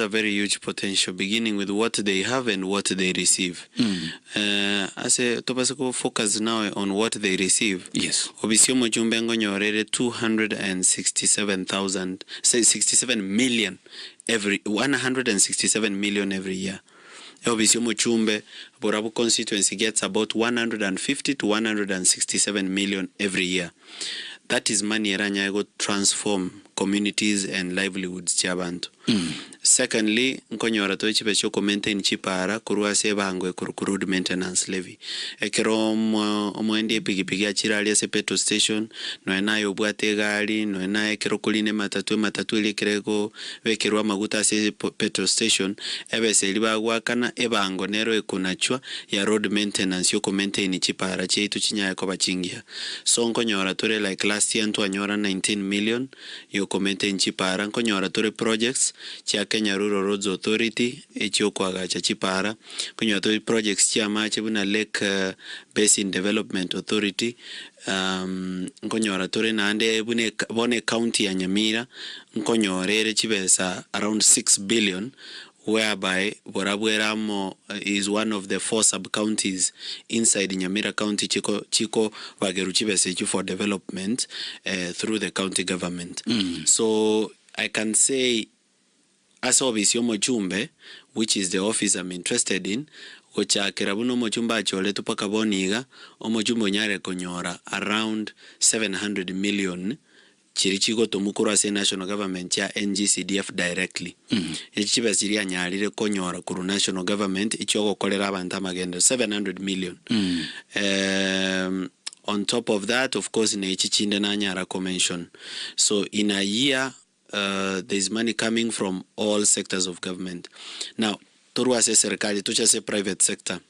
A very huge potential beginning with what they have and what they receive. Ase tobase ko focus now on what they receive. Yes. Obisi omochumbe nkonyora ere 267,000 say 67 million every 167 million every year. Obisi omochumbe Borabu constituency gets about 150 to 167 million every year. That is money eranyare go transform communities and livelihoods chia abanto. Secondly, nkonyora tore chibesa chia oko maintain chipara korwa ase ebango ekorokwa road maintenance levy. Ekero omo omoendi epikipiki achire aria ase petrol station, nonya naye obwate egari, nonya naye ekero okorina ematatu, ematatu eria ekero ekobekerwa amaguta ase petrol station, ebesa eria bagoakana, ebango nero ekonachwa ya road maintenance ya oko maintain chipara chiaito chinyare koba chingiya. So nkonyora tore like last year ntwanyora 19 million yoko maintain chipara, nkonyora tore projects chia Kenya Rural Roads Authority echiokoagacha chipara, nkonyora tore projects chia amache buna Lake Basin Development Authority, nkonyora tore naende buna eka bono ecounty ya Nyamira nkonyora ere chibesa around 6 billion whereby Borabu ere amo is one of the four sub counties inside Nyamira county chiko chikobagerwa chibesa echio for development through the county government. So I can say ase office ya omochumbe which is the office I'm interested in, gochakera buna omochumbe achoretwe mpaka bono iga, omochumbe onyare konyora around 700 million Chiria chigotomwa korwa ase national government chia NGCDF directly. Echi chibesa chiria anyarire konyora korwa national government echiogokorera abanto amagenderero 700 million. On top of that of course na echi chinde nanyara ko mention. So in a year there is money coming from all sectors of government. Now torwe ase eserikali toche ase private sector.